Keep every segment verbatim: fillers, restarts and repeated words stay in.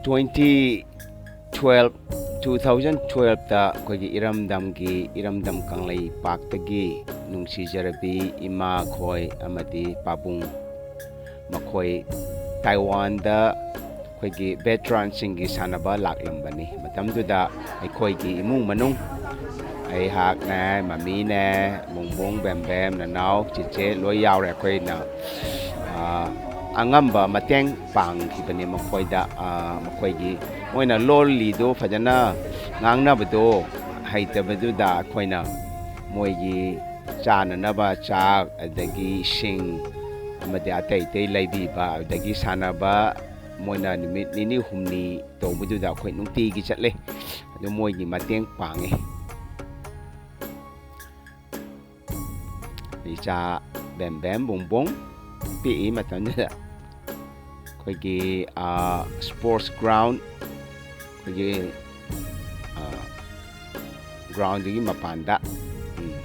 twenty twelve, two thousand twelve-ꯇ ꯑꯩꯈꯣꯏꯒꯤ ꯏꯔꯝꯗꯝꯒꯤ, ꯏꯔꯝꯗꯝ ꯀꯪꯂꯩꯄꯥꯛꯇꯒꯤ ꯅꯨꯡꯁꯤꯖꯔꯕꯤ ꯏꯃꯥꯈꯣꯏ ꯑꯃꯗꯤ ꯄꯥꯕꯨꯡ, ꯃꯈꯣꯏ ꯇꯥꯏꯋꯥꯟꯗ ꯑꯩꯈꯣꯏꯒꯤ veteran-ꯁꯤꯡꯒꯤ ꯁꯥꯟꯅꯕ ꯂꯥꯛꯂꯝꯕꯅꯤ꯫ ꯃꯇꯝꯗꯨꯗ ꯑꯩꯈꯣꯏꯒꯤ ꯏꯃꯨꯡ ꯃꯅꯨꯡ, ꯑꯩꯍꯥꯛꯅꯦ, ꯃꯃꯤꯅꯦ, ꯕꯨꯡꯕꯨꯡ, ꯕꯦꯝꯕꯦꯝ, ꯅꯅꯥꯎ, ꯆꯤꯆꯦ ꯂꯣꯏ ꯌꯥꯎꯔꯦ꯫ ꯑꯩꯈꯣꯏꯅ, ꯑ, ꯑꯉꯝꯕ ꯃꯇꯦꯡ ꯄꯥꯡꯈꯤꯕꯅꯤ ꯃꯈꯣꯏꯗ꯫ ꯑ, ꯃꯈꯣꯏꯒꯤ, ꯃꯣꯏꯅ ꯂꯣꯜꯂꯤꯗꯣ ꯐꯖꯅ ꯉꯥꯡꯅꯕꯗꯣ ꯍꯩꯇꯕꯗꯨꯗ ꯑꯩꯈꯣꯏꯅ ꯃꯣꯏꯒꯤ ꯆꯥꯅꯅꯕ ꯆꯥꯛ, ꯑꯗꯒꯤ ꯏꯁꯤꯡ ꯑꯃꯗꯤ ꯑꯇꯩ ꯑꯇꯩ ꯂꯩꯕꯤꯕ, ꯑꯗꯒꯤ ꯁꯥꯟꯅꯕ ꯃꯣꯏꯅ ꯅꯨꯃꯤꯠ ꯅꯤꯅꯤ ꯍꯨꯝꯅꯤ ꯇꯧꯕꯗꯨꯗ ꯑꯩꯈꯣꯏ ꯅꯨꯡꯇꯤꯒꯤ ꯆꯠꯂꯦ꯫ ꯑꯗꯨ ꯃꯣꯏꯒꯤ ꯃꯇꯦꯡ ꯄꯥꯡꯉꯤ꯫ ꯏꯆꯥ ꯕꯦꯝ ꯕꯦꯝ ꯕꯨꯡ ꯕꯨꯡ ꯄꯤꯛꯏ ꯃꯇꯝꯗꯨꯗ ꯑꯩꯈꯣꯏꯒꯤ, ꯑ, sports ground, ꯑꯩꯈꯣꯏꯒꯤ, ꯑ, ground-ꯗꯨꯒꯤ ꯃꯄꯥꯟꯗ, ꯎꯝ,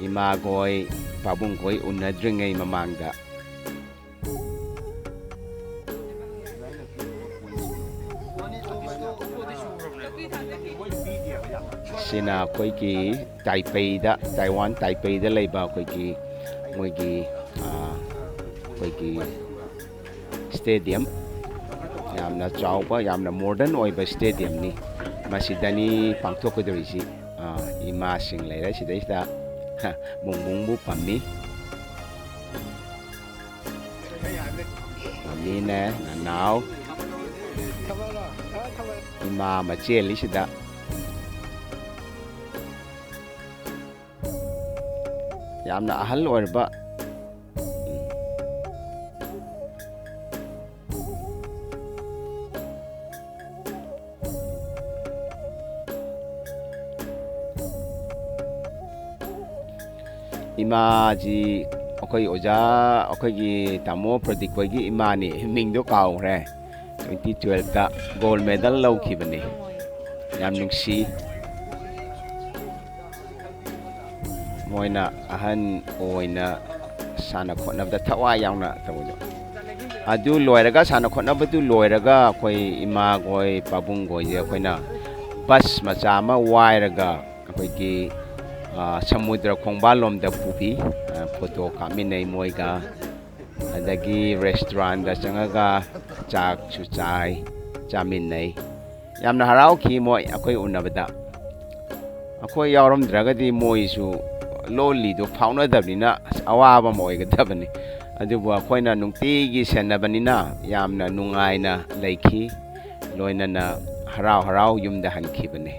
ꯏꯃꯥꯈꯣꯏ, ꯄꯥꯕꯨꯡꯈꯣꯏ ꯎꯅꯗ꯭ꯔꯤꯉꯩ ꯃꯃꯥꯡꯗ ꯁꯤꯅ ꯑꯩꯈꯣꯏꯒꯤ ꯇꯥꯏꯄꯦꯏꯗ, ꯇꯥꯏꯋꯥꯟ ꯇꯥꯏꯄꯦꯏꯗ ꯂꯩꯕ ꯑꯩꯈꯣꯏꯒꯤ, ꯃꯣꯏꯒꯤ, ꯑ, ꯑꯩꯈꯣꯏꯒꯤ stadium, ꯌꯥꯝꯅ ꯆꯥꯎꯕ, ꯌꯥꯝꯅ modern ꯑꯣꯏꯕ stadium-ꯅꯤ꯫ ꯃꯁꯤꯗꯅꯤ ꯄꯥꯡꯊꯣꯛꯀꯗꯧꯔꯤꯁꯤ꯫ ꯑ, ꯏꯃꯥꯁꯤꯡ ꯂꯩꯔꯦ ꯁꯤꯗꯩꯁꯤꯗ꯫ ꯕꯨꯡꯕꯨꯡꯕꯨ ꯄꯝꯃꯤ꯫ ꯃꯃꯤꯅꯦ, ꯅꯅꯥꯎ, ꯏꯃꯥ ꯑꯃ ꯆꯦꯜꯂꯤꯁꯤꯗ꯫ ꯌꯥꯝꯅ ꯑꯍꯜ ꯑꯣꯏꯔꯕ, ꯏꯃꯥꯁꯤ ꯑꯩꯈꯣꯏ ꯑꯣꯖꯥ, ꯑꯩꯈꯣꯏꯒꯤ ꯇꯥꯃꯣ ꯄ꯭ꯔꯗꯤꯞ ꯍꯣꯏꯒꯤ ꯏꯃꯥꯅꯤ, ꯃꯤꯡꯗꯣ ꯀꯥꯎꯈ꯭ꯔꯦ꯫ Twenty twelve-ꯇ gold medal ꯂꯧꯈꯤꯕꯅꯤ꯫ ꯌꯥꯝ ꯅꯨꯡꯁꯤ꯫ ꯃꯣꯏꯅ ꯑꯍꯟ ꯑꯣꯏꯅ ꯁꯥꯟꯅ ꯈꯣꯠꯅꯕꯗ ꯊꯋꯥꯏ ꯌꯥꯎꯅ ꯇꯧꯕꯗꯣ꯫ ꯑꯗꯨ ꯂꯣꯏꯔꯒ, ꯁꯥꯟꯅ ꯈꯣꯠꯅꯕꯗꯨ ꯂꯣꯏꯔꯒ, ꯑꯩꯈꯣꯏ ꯏꯃꯥꯈꯣꯏ ꯄꯥꯕꯨꯡꯈꯣꯏꯁꯦ ꯑꯩꯈꯣꯏꯅ ꯕꯁ ꯃꯆꯥ ꯑꯃ ꯋꯥꯏꯔꯒ ꯑꯩꯈꯣꯏꯒꯤ, ꯑ, ꯁꯃꯨꯗ꯭ꯔ ꯈꯣꯡꯕꯥꯜ ꯂꯣꯝꯗ ꯄꯨꯕꯤ꯫ ꯑ, ꯐꯣꯇꯣ ꯀꯥꯞꯃꯤꯟꯅꯩ ꯃꯣꯏꯒ꯫ ꯑꯗꯒꯤ ꯔꯦꯁꯇꯨꯔꯥꯟꯗ ꯆꯪꯉꯒ ꯆꯥꯛꯁꯨ ꯆꯥꯏ, ꯆꯥꯃꯤꯟꯅꯩ꯫ ꯌꯥꯝꯅ ꯍꯔꯥꯎꯈꯤ ꯃꯣꯏ ꯑꯩꯈꯣꯏ ꯎꯅꯕꯗ꯫ ꯑꯩꯈꯣꯏ ꯌꯥꯎꯔꯝꯗ꯭ꯔꯒꯗꯤ ꯃꯣꯏꯁꯨ ꯂꯣꯜꯂꯤꯗꯣ ꯐꯥꯎꯅꯗꯕꯅꯤꯅ ꯑꯁ, ꯑꯋꯥꯕ ꯑꯃ ꯑꯣꯏꯒꯗꯕꯅꯤ꯫ ꯑꯗꯨꯕꯨ ꯑꯩꯈꯣꯏꯅ ꯅꯨꯡꯇꯤꯒꯤ ꯁꯦꯟꯅꯕꯅꯤꯅ ꯌꯥꯝꯅ ꯅꯨꯡꯉꯥꯏꯅ ꯂꯩꯈꯤ꯫ ꯂꯣꯏꯅꯅ ꯍꯔꯥꯎ ꯍꯔꯥꯎ ꯌꯨꯝꯗ ꯍꯟꯈꯤꯕꯅꯤ꯫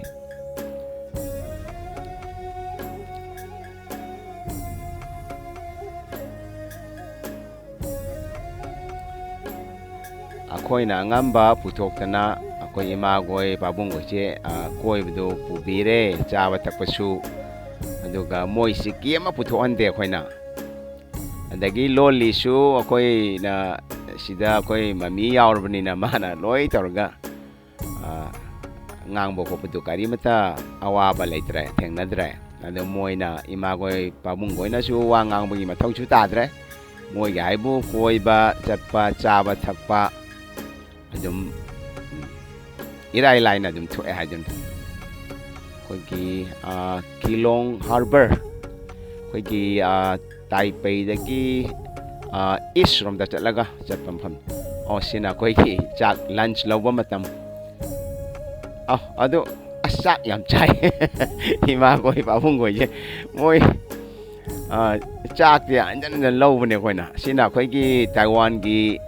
ꯑꯩꯈꯣꯏꯅ ꯑꯉꯝꯕ ꯄꯨꯊꯣꯛꯇꯅ ꯑꯩꯈꯣꯏ ꯏꯃꯥꯈꯣꯏ ꯄꯥꯕꯨꯡꯈꯣꯏꯁꯦ, ꯑ, ꯀꯣꯏꯕꯗꯣ ꯄꯨꯕꯤꯔꯦ, ꯆꯥꯕ ꯊꯛꯄꯁꯨ꯫ ꯑꯗꯨꯒ ꯃꯣꯏꯁꯤ ꯀꯦꯝ ꯑꯃ ꯄꯨꯊꯣꯛꯍꯟꯗꯦ ꯑꯩꯈꯣꯏꯅ꯫ ꯑꯗꯒꯤ ꯂꯣꯜꯂꯤꯁꯨ ꯑꯩꯈꯣꯏꯅ ꯁꯤꯗ ꯑꯩꯈꯣꯏ ꯃꯃꯤ ꯌꯥꯎꯔꯕꯅꯤꯅ ꯃꯥꯅ ꯂꯣꯏ ꯇꯧꯔꯒ, ꯑ, ꯉꯥꯡꯕ ꯈꯣꯠꯄꯗꯨ ꯀꯔꯤꯃꯇ ꯑꯋꯥꯕ ꯂꯩꯇ꯭ꯔꯦ, ꯊꯦꯡꯅꯗ꯭ꯔꯦ꯫ ꯑꯗꯣ ꯃꯣꯏꯅ, ꯏꯃꯥꯈꯣꯏ ꯄꯥꯕꯨꯡꯈꯣꯏꯅꯁꯨ ꯋꯥ ꯉꯥꯡꯕꯒꯤ ꯃꯊꯧꯁꯨ ꯇꯥꯗ꯭ꯔꯦ꯫ ꯃꯣꯏꯒꯤ ꯍꯥꯏꯕꯨ ꯀꯣꯏꯕ ꯆꯠꯄ, ꯆꯥꯕ ꯊꯛꯄ ꯑꯗꯨꯝ, ꯎꯝ, ꯏꯔꯥꯏ ꯂꯥꯏꯅ ꯑꯗꯨꯝ ꯊꯣꯛꯑꯦ ꯍꯥꯏꯗꯨꯅꯤ꯫ ꯑꯩꯈꯣꯏꯒꯤ, ꯑ, ꯀꯤꯂꯣꯡ ꯍꯥꯔꯕꯔ, ꯑꯩꯈꯣꯏꯒꯤ, ꯑ, ꯇꯥꯏꯄꯩꯗꯒꯤ, ꯑ, ꯏꯁ ꯔꯣꯝꯗ ꯆꯠꯂꯒ ꯆꯠꯄ ꯃꯐꯝ꯫ ꯑꯣ, ꯁꯤꯅ ꯑꯩꯈꯣꯏꯒꯤ ꯆꯥꯛ ꯂꯟꯆ ꯂꯧꯕ ꯃꯇꯝ꯫ ꯑ, ꯑꯗꯨ, ꯑꯁ, ꯆꯥꯛ ꯌꯥꯝ ꯆꯥꯏ꯫ ꯏꯃꯥꯈꯣꯏ, ꯄꯥꯕꯨꯡꯈꯣꯏꯁꯦ, ꯃꯣꯏ, ꯑ, ꯆꯥꯛꯇꯤ ꯍꯟꯖꯟ ꯍꯟꯖꯟ ꯂꯧꯕꯅꯦ ꯑꯩꯈꯣꯏꯅ꯫ ꯁꯤꯅ ꯑꯩꯈꯣꯏꯒꯤ ꯇꯥꯏꯋꯥꯟꯒꯤ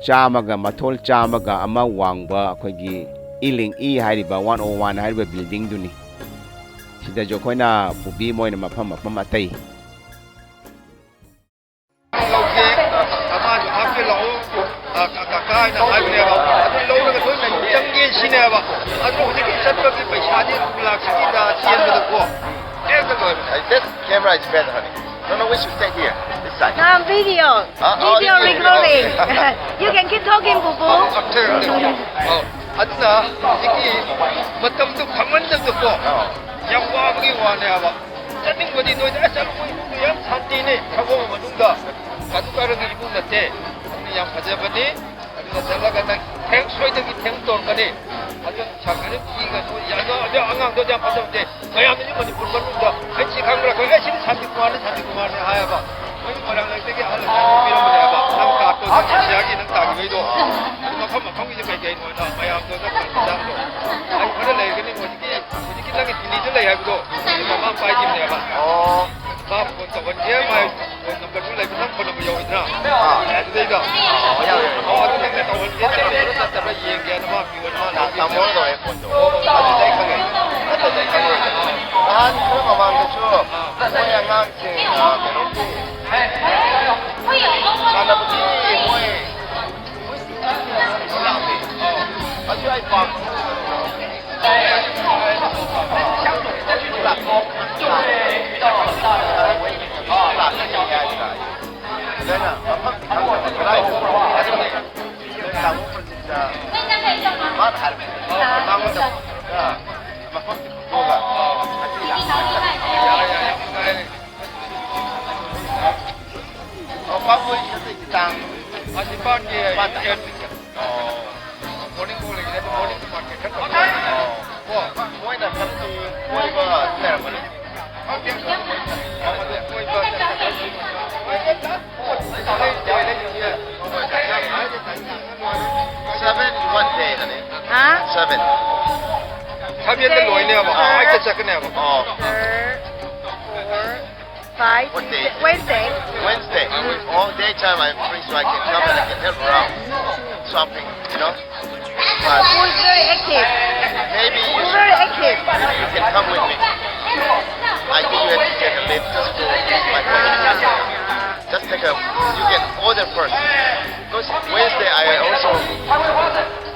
ꯆꯥꯝꯃꯒ, ꯃꯊꯣꯜ ꯆꯥꯝꯃꯒ ꯑꯃ ꯋꯥꯡꯕ ꯑꯩꯈꯣꯏꯒꯤ ꯏꯂꯤꯡ ꯏ ꯍꯥꯏꯔꯤꯕ, ꯋꯥꯟ ꯑꯣ ꯋꯥꯟ ꯍꯥꯏꯔꯤꯕ ꯕꯤꯜꯗꯤꯡꯗꯨꯅꯤ꯫ ꯁꯤꯗꯁꯨ ꯑꯩꯈꯣꯏꯅ ꯄꯨꯕꯤ ꯃꯣꯏꯅ ꯃꯐꯝ, ꯃꯐꯝ ꯑꯇꯩ꯫ ꯂꯧꯒꯦ, ꯑꯃꯁꯨ ꯍꯥꯞꯀꯦ ꯂꯥꯛꯑꯣ, ꯑ, ꯀ-, ꯀꯀꯥ ꯍꯥꯏꯅ ꯍꯥꯏꯕꯅꯦꯕ꯫ ꯑꯗꯨ ꯂꯧꯔꯒ ꯅꯣꯏ ꯃꯌꯨꯝ ꯆꯪꯒꯦ ꯁꯤꯅꯦꯕ꯫ ꯑꯗꯨ ꯍꯧꯖꯤꯛꯀꯤ ꯆꯠꯄꯒꯤ ꯄꯩꯁꯥꯗꯤ ꯂꯥꯛꯁꯤꯗ ꯆꯦꯟꯕꯗꯀꯣ꯫ ꯍꯦꯛꯇ ꯂꯣꯏꯕꯅꯦ꯫ Hey, that camera is better, honey. No, no, we should stay here, this side. Some video. Ah, oh, Video video, video. Recording. You can keep talking, Pupu. ꯑꯣ, ꯑꯣꯀꯦ, ꯑꯣꯀꯦ, ꯑꯣꯀꯦ꯫ ꯑꯣ, ꯑꯗꯨꯅ ꯍꯧꯖꯤꯛꯀꯤ ꯃꯇꯝꯗꯣ ꯐꯪꯃꯟꯗꯕꯗꯀꯣ, ꯑꯥ꯫ ꯌꯥꯝ ꯋꯥꯕꯒꯤ ꯋꯥꯅꯦ ꯍꯥꯏꯕ꯫ ꯆꯠꯅꯤꯡꯕꯗꯤ ꯅꯣꯏꯗ, "ꯑꯁ, ꯑꯩꯈꯣꯏ ꯏꯃꯨꯡꯗꯣ ꯌꯥꯝ ꯁꯥꯟꯇꯤꯅꯦ, ꯊꯕꯛ ꯃꯅꯨꯡꯗ ꯀꯥꯇꯨ ꯀꯥꯔꯟꯒꯤ ꯏꯃꯨꯡ ꯅꯠꯇꯦ, ꯑꯗꯨꯅ ꯌꯥꯝ ꯐꯖꯕꯅꯤ꯫ ꯑꯗꯨꯒ ꯆꯠꯂꯒ ꯅꯪ ꯊꯦꯡ ꯁꯣꯏꯗꯅ ꯊꯦꯡ ꯇꯧꯔꯛꯀꯅꯤ꯫ ꯑꯗꯨ ꯁꯥꯀꯔꯤ ꯄꯤꯒꯅꯨ꯫ ꯑꯗꯣ, ꯑꯗꯣ ꯑꯉꯥꯡꯗꯣ ꯌꯥꯝ ꯐꯖꯕꯅꯦ꯫ ꯃꯌꯥꯝꯅꯗꯤ ꯃꯅꯤꯄꯨꯔ ꯃꯅꯨꯡꯗ ꯑꯩ ꯁꯤ ꯈꯪꯕ꯭ꯔꯥ ꯈꯪꯗꯦ, "ꯑꯦ, ꯁꯤꯗꯤ ꯁꯥꯟꯇꯤ ꯀꯨꯃꯥꯔꯅꯤ, ꯁꯥꯟꯇꯤ ꯀꯨꯃꯥꯔꯅꯤ" ꯍꯥꯏꯌꯦꯕ꯫ ꯃꯣꯏꯒꯤ ꯃꯣꯏꯔꯥꯡ ꯂꯩꯔꯛꯇꯒꯤ ꯑꯍꯜ ꯑꯃ ꯄꯤꯔꯝꯕꯅꯦꯕ꯫ ꯅꯪ ꯀꯥꯔꯠꯇꯣ, ꯅꯪ ꯏꯟꯗꯤꯌꯥꯒꯤ ꯅꯪ ꯇꯥꯈꯤꯕꯩꯗꯣ꯫ ꯑꯗꯨ ꯃꯐꯝ ꯃꯐꯝꯒꯤꯁꯦ ꯀꯩ ꯀꯩꯅꯣꯗ ꯃꯌꯥꯝꯗꯣ ꯅꯪ ꯈꯪꯕꯖꯥꯠꯅꯤ꯫ ꯑꯩ ꯈꯔ ꯂꯩꯔꯒꯅꯤ ꯍꯧꯖꯤꯛꯀꯤ, ꯍꯧꯖꯤꯛꯀꯤ ꯅꯪꯒꯤ ꯗꯤꯜꯂꯤꯗ ꯂꯩ ꯍꯥꯏꯕꯗꯣ, ꯑꯗꯨ ꯃꯃꯥ ꯄꯥꯏꯈꯤꯕꯅꯦꯕ꯫ ꯑꯣ꯫ ꯃꯥ ꯐꯣꯟ ꯇꯧꯍꯟꯒꯦ, ꯃꯥꯏ ꯐꯣꯟ ꯅꯝꯕꯔꯁꯨ ꯂꯩꯕ, ꯅꯪ ꯐꯣꯟ ꯅꯝꯕꯔ ꯌꯥꯎꯋꯤꯗꯅ? ꯑꯥ꯫ ꯑꯗꯨꯗꯩꯗ? ꯑꯣ, ꯌꯥꯎꯋꯦ, ꯌꯥꯎꯋꯦ꯫ ꯑꯣ, ꯑꯗꯨ ꯅꯪꯅ ꯇꯧꯍꯟꯒꯦ, ꯅꯠꯇ꯭ꯔꯒ ꯅꯠꯇꯕ꯭ꯔꯥ ꯌꯦꯡꯒꯦ ꯍꯥꯏꯅ ꯃꯥ ꯄꯤꯌꯣꯅ ꯃꯥ ꯇꯥꯃꯣꯅ ꯇꯧꯔꯦ ꯐꯣꯟꯗꯣ꯫ ꯑꯗꯨꯗꯩ ꯈꯪꯉꯦ꯫ ꯅꯠꯇ꯭ꯔꯗꯤ ꯑꯩ ꯈꯪꯉꯣꯏꯗꯅ꯫ ꯅꯍꯥꯟ ꯈꯔ ꯃꯃꯥꯡꯗꯁꯨ ꯃꯣꯏ ꯑꯉꯥꯡꯁꯤꯡ, ꯑ, ꯀꯩꯅꯣꯒꯤ ꯁꯥꯟꯅꯕꯒꯤ ꯃꯣꯏ ꯂꯥꯛꯑꯝꯃꯦ꯫ ꯑꯗꯨ ꯑꯩ ꯄꯥꯎ ꯃꯣꯔꯅꯤꯡ ꯋꯥꯛ ꯂꯩꯒꯅꯤ, ꯑꯗꯨ ꯃꯣꯔꯅꯤꯡ ꯃꯥꯔꯀꯦꯠ ꯈꯔ ꯇꯧꯁꯦ꯫ ꯀꯣ? ꯃꯣꯏꯅ ꯈꯔ ꯀꯣꯏꯕ ꯂꯩꯔꯝꯒꯅꯤ꯫ Seven, what day ꯅꯅꯦ? ꯍꯥ? Seven. ꯁꯚꯦꯟꯗ ꯂꯣꯏꯅꯦꯕ, ꯑꯥ, ꯑꯩꯠꯇ ꯆꯠꯀꯅꯦꯕ꯫ ꯑꯣ꯫ Sir, four, five, What day? Wednesday. Wednesday. Mm. All daytime I'm free, so I can come and I can help around shopping, you know. But Who's very active? Maybe you, Who's very active? You can come with me. I think you have to take a lift just to my Ah. Just take a, you can order first. Because Wednesday I also,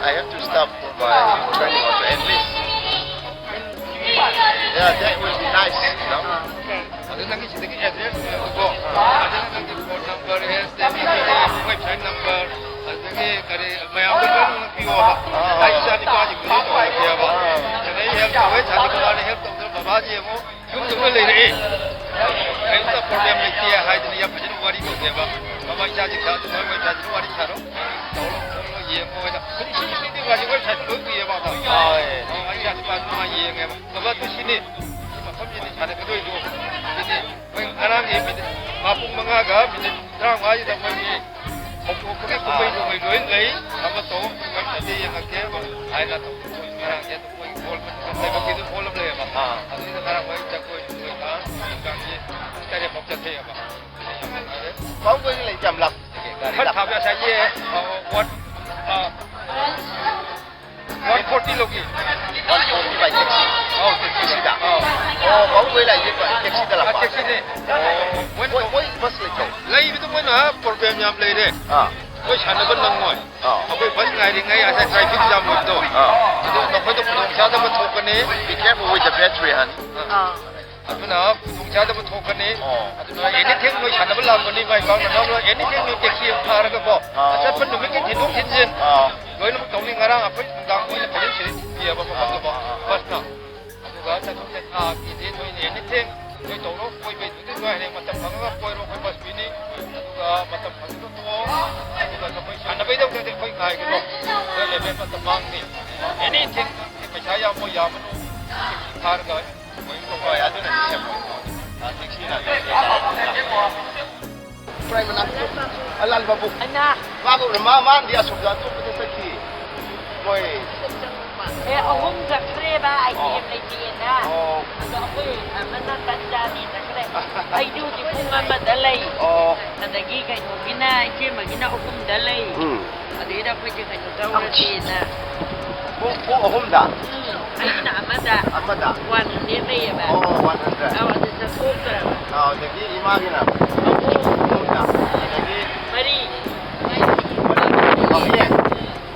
I have to stop for my training also, at least. Yeah, that will be nice, you know. Okay. ꯑꯗꯨ ꯅꯪꯒꯤ ꯁꯤꯗꯒꯤ address ꯃꯌꯥꯝꯗꯨꯀꯣ, ꯑꯗꯨꯅ ꯅꯪꯒꯤ phone number, ꯑꯦꯁ T ꯚꯤꯒꯤ website number, ꯑꯗꯨꯗꯒꯤ ꯀꯔꯤ ꯃꯌꯥꯝꯗꯣ ꯂꯣꯏꯅꯃꯛ ꯄꯤꯌꯣꯕ꯫ ꯑꯥ, ꯑꯩ ꯑꯥ꯫ ꯏꯆꯥ ꯅꯤꯄꯥꯁꯤꯡꯗꯨꯁꯨ ꯇꯧꯔꯒꯦꯕ꯫ ꯑꯥ꯫ ꯑꯗꯩ ꯍꯦꯜꯞ ꯇꯧꯋꯦ, ꯁꯥꯟꯇꯤ ꯀꯨꯃꯥꯔꯅ ꯍꯦꯜꯞ ꯇꯧꯗꯅ ꯕꯕꯥꯁꯤ ꯌꯦꯡꯉꯨ, ꯌꯨꯝꯗ ꯂꯣꯏ ꯂꯩꯔꯛꯑꯦ꯫ ꯀꯔꯤꯝꯇ ꯄ꯭ꯔꯣꯕ꯭ꯂꯦꯝ ꯂꯩꯇꯦ ꯍꯥꯏꯗꯅ ꯌꯥꯝ ꯐꯖꯅ ꯋꯥꯔꯤ ꯇꯧꯗꯦꯕ꯫ ꯃꯃꯥ ꯏꯆꯥꯁꯤꯡꯗ ꯑꯗꯨꯃꯥꯏꯅ ꯃꯣꯏ ꯏꯆꯥꯁꯤꯡꯗ ꯋꯥꯔꯤ ꯁꯥꯔꯣ꯫ ꯇꯧꯔꯣ ꯈꯣꯠꯂꯣ ꯌꯦꯡꯉꯣ ꯍꯥꯏꯅ꯫ ꯍꯧꯖꯤꯛ ꯁꯤ ꯁꯤꯗꯤ ꯋꯥꯔꯤ ꯋꯦꯕꯁꯥꯏꯠꯇ ꯂꯣꯏ ꯎꯏꯌꯦꯕ ꯑꯗꯣ꯫ ꯍꯣꯏ꯫ ꯑꯣ, ꯑꯩ ꯏꯆꯥꯁꯤ ꯃꯥ ꯑꯗꯨꯃꯥꯏꯅ ꯌꯦꯡꯉꯦꯕ꯫ ꯕꯕꯥ ꯑꯗꯨ ꯁꯤꯅꯤ꯫ ꯁꯤ ꯃꯐꯝꯁꯤꯅꯤ ꯁꯥꯟꯅꯒꯗꯣꯏꯗꯣ꯫ ꯁꯤꯅꯤ꯫ ꯃꯣꯏ ꯉꯔꯥꯡꯒꯤ ꯃꯤꯅꯤꯠ ꯃꯥ ꯄꯨꯡ ꯃꯉꯥꯒ ꯃꯤꯅꯤꯠ ꯇꯔꯥꯃꯉꯥꯁꯤꯗ ꯃꯣꯏꯒꯤ ꯍꯧꯗꯣꯛꯄꯒꯤ ꯀꯨꯝꯍꯩ ꯅꯨꯡꯍꯩ ꯂꯣꯏ ꯂꯩ꯫ ꯑꯃ ꯇꯧ, ꯃꯣꯏ ꯁꯤꯗꯤ ꯌꯦꯡꯉꯛꯀꯦ ꯍꯥꯏꯅ ꯇꯧ꯫ ꯃꯣꯏ ꯉꯔꯥꯡꯁꯦ ꯑꯗꯨꯝ ꯃꯣꯏ ꯍꯣꯜ ꯂꯩꯕꯒꯤ ꯑꯗꯨꯝ ꯍꯣꯜ ꯑꯃ ꯂꯩꯌꯦꯕ꯫ ꯑꯥ꯫ ꯑꯗꯨꯗ ꯉꯔꯥꯡ ꯃꯣꯏ ꯖꯒꯣꯏ ꯅꯨꯡꯒꯣꯏ ꯇꯧꯔꯒ ꯅꯨꯃꯤꯗꯥꯡꯁꯦ ꯄꯨꯡ ꯇꯔꯦꯠ ꯐꯥꯎ ꯆꯠꯊꯩꯌꯦꯕ꯫ ꯄꯥꯕꯨꯡꯈꯣꯏꯒꯤ ꯂꯩꯁꯦ ꯌꯥꯝ ꯂꯥꯞ-, ꯒꯥꯔꯤ ꯈꯔ ꯂꯥꯞ-, ꯊꯥꯕ ꯉꯁꯥꯏꯒꯤ, ꯑ, ꯋꯥꯟ, ꯑ, ꯋꯥꯟ ꯐꯣꯔꯇꯤ ꯂꯧꯒꯤ꯫ ꯋꯥꯟ ꯐꯣꯔꯇꯤ ꯕꯥꯏ ꯇꯦꯛꯁꯤ? ꯑꯧ, ꯇꯦꯛꯁꯤꯗ? ꯑꯧ꯫ ꯑꯣ, ꯄꯥꯕꯨꯡꯈꯣꯏ ꯂꯥꯛꯏꯁꯦ ꯇꯦꯛꯁꯤꯗ ꯑ, ꯂꯥꯛꯄ? ꯇꯦꯛꯁꯤꯅꯦ꯫ ꯑꯣ, ꯃꯣꯏꯅ ꯃꯣꯏ, ꯇꯧ-, ꯃꯣꯏ ꯕꯁ ꯂꯩꯇ꯭ꯔꯣ? ꯂꯩꯕꯗꯣ ꯃꯣꯏꯅ ꯄ꯭ꯔꯣꯕ꯭ꯂꯦꯝ ꯌꯥꯝ ꯂꯩꯔꯦ꯫ ꯑꯥ꯫ ꯑꯩꯈꯣꯏ ꯁꯥꯟꯅꯕ ꯅꯪꯉꯣꯏ꯫ ꯑꯥ꯫ ꯑꯩꯈꯣꯏ ꯕꯁ ꯉꯥꯏꯔꯤꯉꯩ ꯑꯁꯦ ꯇ꯭ꯔꯥꯐꯤꯛ ꯖꯥꯝ ꯑꯣꯏꯕꯗꯣ꯫ ꯑꯥ꯫ ꯑꯗꯨ ꯅꯈꯣꯏꯗ ꯈꯨꯗꯣꯡꯆꯥꯗꯕ ꯊꯣꯛꯀꯅꯤ꯫ Be careful with the battery, honey. ꯑꯥ꯫ ꯑꯗꯨꯅ ꯈꯨꯗꯣꯡꯆꯥꯗꯕ ꯊꯣꯛꯀꯅꯤ꯫ ꯑꯣ꯫ ꯑꯗꯨꯅ anything ꯅꯣꯏ ꯁꯥꯟꯅꯕ ꯂꯥꯛꯄꯅꯤ, ꯃꯥꯏ ꯄꯥꯛꯅ ꯅꯝꯂꯣꯏ, anything ꯅꯣꯏ ꯇꯦꯛꯁꯤ ꯑꯃ ꯐꯥꯔꯒꯀꯣ, ꯑꯥ꯫ ꯑꯆꯠꯄ ꯅꯨꯃꯤꯠꯀꯤ ꯊꯤꯟꯗꯣꯛ ꯊꯤꯟꯖꯤꯟ ꯑꯥ꯫ ꯂꯣꯏꯅꯃꯛ ꯇꯧꯅꯤ꯫ ꯉꯔꯥꯡ ꯑꯩꯈꯣꯏ ꯅꯨꯡꯗꯥꯡ ꯃꯣꯏꯅ ꯐꯖꯅ ꯁꯤꯟꯕꯤꯌꯦꯕ ꯃꯐꯝꯗꯨꯀꯣ, ꯑꯥ, ꯑꯥ, ꯑꯥ꯫ ꯕꯁꯅ꯫ ꯑꯗꯨꯒ ꯆꯠꯊꯣꯛ ꯆꯠꯊꯥꯒꯤꯗꯤ ꯅꯣꯏꯅ anything ꯅꯣꯏ ꯇꯧꯔꯣ, ꯀꯣꯏꯕꯩꯗꯨꯗꯤ ꯅꯣꯏ ꯍꯌꯦꯡ ꯃꯇꯝ ꯐꯪꯉꯒ ꯀꯣꯏꯔꯣ, ꯑꯩꯈꯣꯏ ꯕꯁ ꯄꯤꯅꯤ꯫ ꯑꯗꯨꯒ ꯃꯇꯝ ꯐꯪꯉꯒ ꯇꯣꯛꯑꯣ꯫ ꯑꯗꯨꯒ ꯅꯈꯣꯏ ꯁꯥꯟꯅꯕꯩꯗꯃꯛꯇꯗꯤ ꯑꯩꯈꯣꯏ ꯉꯥꯏꯒꯅꯣ꯫ ꯅꯣꯏ ꯂꯦꯚꯦꯜ ꯃꯇꯝ ꯃꯥꯡꯅꯤ꯫ Anything ꯄꯩꯁꯥ ꯌꯥꯝꯃꯣ ꯌꯥꯝꯃꯅꯨ꯫ ꯐꯥꯔꯒ ꯍꯣꯏ, ꯑꯗꯨꯅꯗꯤ ꯁꯦꯝꯃꯣ꯫ ꯑ, ꯇꯦꯛꯁꯤꯅ ꯄ꯭ꯔꯥꯏ ꯃꯅꯥꯛꯇ ꯑꯂꯥꯟ ꯃꯕꯨꯛ꯫ ꯑꯅꯥ꯫ ꯃꯥꯒ ꯎꯅ-, ꯃꯥ, ꯃꯥꯅꯗꯤ ꯑꯁꯣꯝꯗ ꯑꯇꯣꯞꯄꯗ ꯆꯠꯈꯤ꯫ ꯃꯣꯏ꯫ ꯑꯦ, ꯑꯍꯨꯝ ꯆꯠꯈ꯭ꯔꯦꯕ, ꯑꯣ꯫ ꯑꯥꯏ ꯇꯤ ꯑꯦꯝ ꯂꯩꯇꯦꯅ꯫ ꯑꯣ꯫ ꯑꯗꯣ ꯑꯩꯈꯣꯏ ꯑꯃꯅ ꯇꯟꯖꯥꯅꯤ ꯆꯠꯈ꯭ꯔꯦ꯫ ꯑꯩꯗꯤ ꯍꯧꯖꯤꯛ ꯄꯨꯡ ꯑꯃꯗ ꯂꯩ꯫ ꯑꯣ꯫ ꯑꯗꯒꯤ ꯀꯩꯅꯣꯒꯤꯅ, ꯏꯆꯦꯃꯒꯤꯅ ꯑꯍꯨꯝꯗ ꯂꯩ꯫ ꯎꯝ꯫ ꯑꯗꯩꯗ ꯑꯩꯈꯣꯏꯁꯦ ꯀꯩꯅꯣ ꯇꯧꯔꯁꯦꯅ꯫ ꯄꯨꯡ, ꯄꯨꯡ ꯑꯍꯨꯝꯗ? ꯎꯝ, ꯑꯩꯒꯤꯅ ꯑꯃꯗ꯫ ꯑꯃꯗ? ꯋꯥꯟ ꯍꯟꯗ꯭ꯔꯦꯗ ꯂꯩꯌꯦꯕ꯫ ꯑꯣ, ꯋꯥꯟ ꯍꯟꯗ꯭ꯔꯦꯗ꯫ ꯑꯧ, ꯑꯗꯨ ꯆꯠꯊꯣꯛꯇ꯭ꯔꯕ꯫ ꯑꯧ, ꯑꯗꯒꯤ ꯏꯃꯥꯒꯤꯅ? ꯑꯍꯨꯝ꯫ ꯑꯍꯨꯝꯗ꯫ ꯑꯗꯒꯤ? ꯃꯔꯤ꯫ ꯃꯔꯤ꯫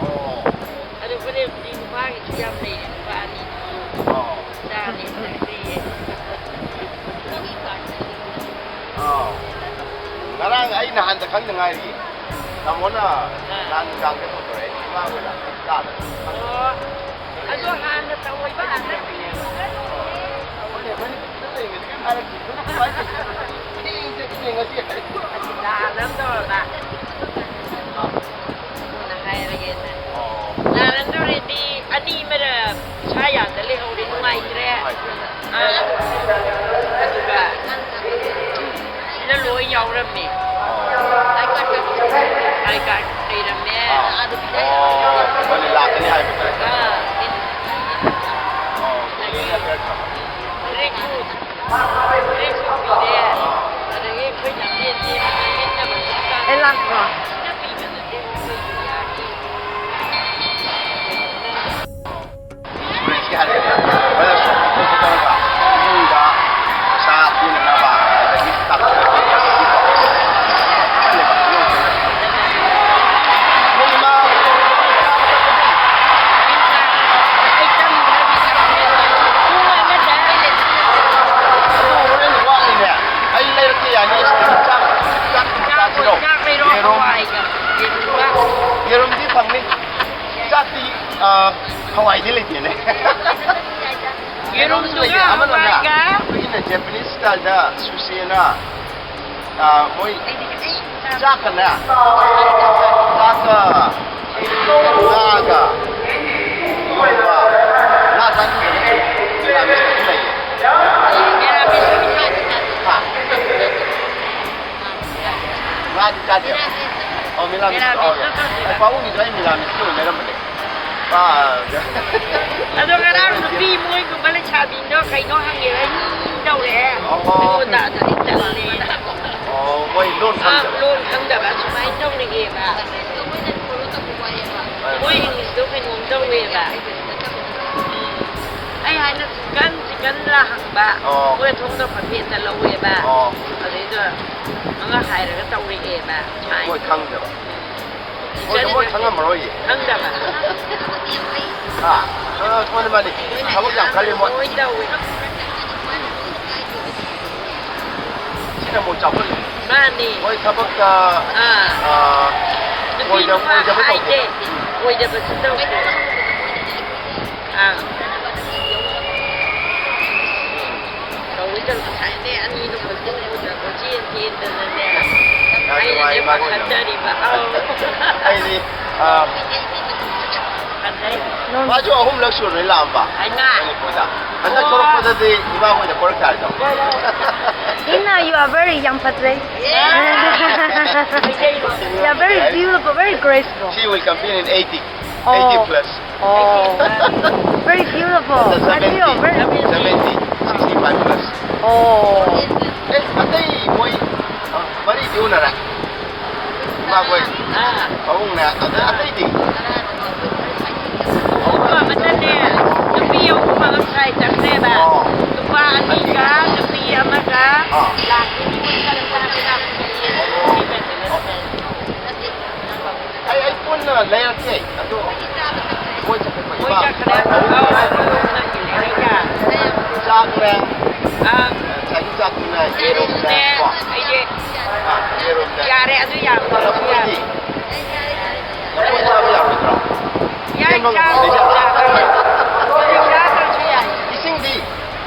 ꯑꯣ꯫ ꯑꯗꯨ ꯍꯣꯔꯦꯟꯕꯨꯗꯤ ꯅꯨꯄꯥꯒꯤꯁꯨ ꯌꯥꯝ ꯂꯩꯔꯦ, ꯅꯨꯄꯥ ꯑꯅꯤ꯫ ꯑꯣ꯫ ꯆꯥꯅꯤ, ꯊꯛꯁꯤꯌꯦ꯫ ꯑꯥꯎ꯫ ꯉꯔꯥꯡ ꯑꯩ ꯅꯍꯥꯟꯗ ꯈꯪꯗ ꯉꯥꯏꯔꯤ꯫ ꯇꯥꯃꯣꯅ ꯑꯥ꯫ ꯅꯍꯥꯟ ꯅꯨꯡꯗꯥꯡꯗ ꯐꯣꯟ ꯇꯧꯔꯛꯑꯦ꯫ ꯏꯃꯥ ꯍꯣꯏꯗ ꯀꯥꯗ꯫ ꯑꯣ꯫ ꯑꯗꯣ ꯍꯥꯟꯅ ꯇꯧꯕ ꯍꯥꯟꯅ ꯍꯣꯏꯅꯦ, ꯃꯅꯤꯄꯨꯔꯗ ꯂꯩꯔꯤꯉꯩꯗ ꯀꯩꯝ ꯍꯥꯏꯔꯛꯇꯦ꯫ ꯊꯦꯡꯁꯦ ꯊꯦꯡꯉꯁꯤ ꯍꯥꯏ꯫ ꯂꯥꯟ ꯑꯃ ꯇꯧꯔꯕ꯫ ꯑꯗꯨꯅ ꯍꯥꯏꯔꯒꯦꯅ꯫ ꯑꯣ꯫ ꯂꯥꯟ ꯑꯃ ꯇꯧꯔꯗꯤ ꯑꯅꯤ ꯑꯃꯅ ꯏꯁꯥ ꯌꯥꯗ ꯂꯩꯍꯧꯔꯦ, ꯅꯨꯡꯉꯥꯏꯇ꯭ꯔꯦ꯫ ꯅꯨꯡꯉꯥꯏꯇ꯭ꯔꯦꯅꯦ꯫ ꯑꯥ꯫ ꯑꯗꯨꯒ ꯁꯤꯗ ꯂꯣꯏ ꯌꯥꯎꯔꯝꯃꯦ꯫ ꯑꯣ꯫ ꯑꯥꯏ ꯀꯥꯔꯗ ꯂꯩꯔꯝꯃꯦ꯫ ꯑꯥ꯫ ꯑꯣ, ꯃꯣꯏꯅ ꯂꯥꯛꯀꯅꯤ ꯍꯥꯏꯕꯗꯣ꯫ ꯑꯥ꯫ ꯑꯣ, ꯂꯦꯛꯁꯨ ꯄꯤꯔꯦ꯫ ꯑꯗꯒꯤ ꯑꯩꯈꯣꯏ ꯂꯝꯖꯦꯟ ꯆꯦꯟꯕꯗ ꯂꯦꯞꯅꯕ ꯆꯠꯄ ꯑꯩ ꯂꯥꯛꯄ꯭ꯔꯣ? ꯄꯤꯕꯗꯨꯗꯤ ꯑꯩꯈꯣꯏ ꯏꯟꯗꯤꯌꯥꯒꯤ ꯄꯨꯂꯤꯁꯀꯤ ꯍꯥꯏꯔꯛꯑꯦ꯫ ꯃꯣꯏꯅ ꯁꯣꯝ ꯑꯣꯄꯣꯖꯤꯠ ꯇꯧꯔꯒ ꯏꯃꯨꯡꯗ ꯄꯩꯁꯥ ꯄꯤꯅꯅꯕ ꯑꯗꯒꯤ ꯇꯥꯛꯄꯤꯔꯛꯄ ꯈꯜꯂꯦꯕ꯫ ꯃꯣꯏ ꯏꯃꯥ ꯑꯗꯣ ꯍꯣꯔꯦꯟ ꯋꯥꯠꯂꯤꯅꯦ꯫ ꯑꯩ ꯂꯩꯔꯛꯀꯦ ꯌꯥꯅꯤ꯫ ꯆꯥꯛ, ꯆꯥꯛ ꯆꯥꯁꯤꯔꯣ? ꯆꯥꯛ ꯂꯩꯔꯣ, ꯌꯦꯔꯨꯝ꯫ ꯍꯋꯥꯏꯒ ꯌꯦꯔꯨꯝꯒ꯫ ꯌꯦꯔꯨꯝꯗꯤ ꯐꯪꯅꯤ꯫ ꯆꯥꯛꯇꯤ, ꯑ, ꯍꯋꯥꯏꯗꯤ ꯂꯩꯇꯦꯅꯦ꯫ ꯀꯩꯅꯣꯝꯁꯨ ꯌꯦꯔꯨꯝꯗꯨꯒ ꯂꯩꯌꯦ꯫ ꯑꯃꯅꯅꯦ, ꯍꯋꯥꯏꯒ꯫ ꯑꯩꯈꯣꯏꯒꯤꯅꯦ Japanese style ꯗ sushi ꯅ, ꯑ, ꯃꯣꯏ ꯆꯥꯛꯀꯅꯦ, ꯆꯥꯛꯀ ꯉꯥꯒ ꯏꯔꯣꯟꯕ, ꯉꯥ ꯆꯥꯅꯤꯡꯗ꯭ꯔꯒꯁꯨ ꯃꯤꯔꯥꯃꯤꯁ ꯑꯗꯨꯝ ꯂꯩꯌꯦ꯫ ꯃꯤꯔꯥꯃꯤꯁ ꯑꯗꯨꯝ ꯆꯥꯁꯤ꯫ ꯍꯥ? ꯉꯥꯗꯤ ꯆꯥꯗꯦ꯫ ꯃꯤꯔꯥꯃꯤꯁ꯫ ꯑꯣ, ꯃꯤꯔꯥꯃꯤꯁ꯫ ꯃꯤꯔꯥꯃꯤꯁ ꯑꯣ, ꯇꯧꯁꯦ꯫ ꯑꯩ ꯄꯥꯕꯨꯡꯒꯤꯗꯣ ꯑꯩ ꯃꯤꯔꯥꯃꯤꯁꯀꯤ ꯑꯣꯏꯅ ꯂꯩꯔꯝꯕꯅꯦ꯫ ꯑꯥ, ꯑꯗꯣ ꯉꯔꯥꯡ ꯅꯨꯄꯤ ꯃꯣꯏ ꯒꯨꯝꯕ ꯂꯩꯁꯥꯕꯤꯗꯣ ꯀꯩꯅꯣ ꯍꯪꯉꯦ, ꯍꯤꯟꯗꯤ ꯇꯧꯔꯛꯑꯦ꯫ ꯑꯣ꯫ ꯑꯩꯉꯣꯟꯗ ꯑꯗꯨꯗꯤ ꯇꯜꯂꯦ꯫ ꯑꯣ, ꯃꯣꯏ ꯂꯣꯟ ꯑꯥ, ꯈꯪꯗꯕ꯫ ꯂꯣꯟ ꯈꯪꯗꯕ ꯁꯨꯃꯥꯏꯅ ꯇꯧꯔꯤꯑꯕ꯫ ꯃꯣꯏ ꯏꯪꯂꯤꯁꯇꯣ ꯀꯩꯅꯣꯝ ꯇꯧꯋꯦꯕ꯫ ꯎꯝ꯫ ꯑꯩ ꯍꯥꯏꯅ ꯆꯤꯛꯀꯟ, ꯆꯤꯛꯀꯟ ꯂꯥ ꯍꯪꯕ꯫ ꯑꯣ꯫ ꯃꯣꯏ ꯊꯣꯡꯗꯣ ꯐꯐꯦꯠꯇ ꯂꯧꯋꯦꯕ꯫ ꯑꯣ꯫ ꯑꯗꯩꯗ ꯑꯃ ꯍꯥꯏꯔꯒ ꯇꯧꯔꯛꯑꯦꯕ꯫ ꯃꯣꯏ ꯈꯪꯗꯕ꯫ ꯃꯣꯏ, ꯃꯣꯏ ꯈꯪꯉꯝꯃꯔꯣꯏꯌꯦ꯫ ꯈꯪꯗꯕ꯫ ꯍꯥ? ꯑ, ꯃꯥꯅꯤ, ꯃꯥꯅꯤ꯫ ꯊꯕꯛ ꯌꯥꯝ ꯀꯜꯂꯤ ꯃꯣꯏ꯫ ꯂꯣꯏ ꯇꯧꯋꯦ꯫ ꯁꯤꯅ ꯃꯣꯏ ꯆꯥꯎꯈꯠꯂꯤ꯫ ꯃꯥꯅꯤ꯫ ꯃꯣꯏ ꯊꯕꯛꯇ, ꯑꯥ꯫ ꯑ, ꯅꯨꯄꯤ ꯑꯣꯏꯗ-, ꯅꯨꯄꯥ ꯑꯣꯏꯗꯕ ꯈꯥꯏꯗꯦ꯫ ꯇꯧꯗꯦ꯫ ꯑꯣꯏꯗꯕꯁꯨ ꯇꯧꯗꯦ꯫ ꯑꯥ꯫ ꯇꯧꯏ ꯇꯧꯏ ꯉꯁꯥꯏꯅꯦ ꯑꯅꯤꯗꯣ ꯀꯣꯏꯆꯦꯟ ꯆꯦꯟꯗꯅꯅꯦ꯫ ꯌꯥꯝ ꯅꯨꯡꯉꯥꯏ, ꯏꯃꯥ ꯈꯣꯏꯅ꯫ ꯑꯩꯗꯤ, ꯑ, ꯃꯥꯁꯨ ꯑꯍꯨꯝꯂꯛ ꯁꯨꯔꯦ ꯂꯥꯛꯑꯝꯕ꯫ ꯃꯅꯤꯄꯨꯔꯗ꯫ ꯍꯟꯗꯛ ꯊꯣꯛꯂꯛꯄꯗꯗꯤ ꯏꯃꯥ ꯈꯣꯏꯗ ꯀꯣꯏꯔꯛ ꯇꯥꯔꯦ꯫ Ina, you are very young, ꯐꯖꯩ꯫ You are very beautiful, very graceful. She will complete in eighty. Oh. Eighty plus. Oh. Very beautiful. I feel very seventy, sixty-five plus. Oh. ꯑꯦ, ꯑꯇꯩ ꯃꯣꯏ, ꯑ, ꯃꯔꯤꯗꯤ ꯎꯅꯔꯦ꯫ ꯏꯃꯥꯈꯣꯏ꯫ ꯑꯥ꯫ ꯄꯥꯕꯨꯡꯅꯦ꯫ ꯑꯗ ꯑꯇꯩꯗꯤ? ꯅꯨꯄꯥ ꯑꯃꯅꯅꯦ, ꯅꯨꯄꯤ ꯑꯍꯨꯝ ꯑꯃ ꯇ꯭ꯔꯥꯏ ꯆꯠꯈ꯭ꯔꯦꯕ꯫ ꯑꯣ꯫ ꯅꯨꯄꯥ ꯑꯅꯤꯒ, ꯅꯨꯄꯤ ꯑꯃꯒ, ꯑꯥ꯫ ꯂꯥꯛꯈꯤꯅꯤ꯫ ꯑꯩ, ꯑꯩ ꯄꯨꯟꯅ ꯂꯩꯔꯛꯀꯦ꯫ ꯑꯗꯨ ꯃꯣꯏ ꯆꯠꯈ꯭ꯔꯦ꯫ ꯃꯣꯏ ꯆꯠꯈ꯭ꯔꯦ꯫ ꯑꯗꯨ ꯆꯥꯛꯅꯦ꯫ ꯑꯥ꯫ ꯉꯁꯥꯏꯒꯤ ꯆꯥꯛꯇꯨꯅ ꯌꯦꯔꯨꯝꯅꯦ꯫ ꯌꯦꯔꯨꯝꯅꯦ꯫ ꯀꯣ꯫ ꯑꯩꯁꯦ ꯑꯥ, ꯌꯦꯔꯨꯝꯅꯦ꯫ ꯌꯥꯔꯦ, ꯑꯗꯨ ꯌꯥꯝ ꯐꯕ ꯌꯥꯔꯦ꯫ ꯂꯐꯣꯏꯗꯤ? ꯂꯐꯣꯏ ꯆꯥꯕ ꯌꯥꯔꯣꯏꯗ꯭ꯔꯣ? ꯌꯥꯏ, ꯏꯇꯩꯃ ꯆꯥꯕ ꯉꯝꯗꯣꯏꯖꯥꯠꯂꯣ? ꯌꯥꯏ꯫ ꯆꯥꯗ꯭ꯔꯁꯨ ꯌꯥꯏ꯫ ꯏꯁꯤꯡꯗꯤ?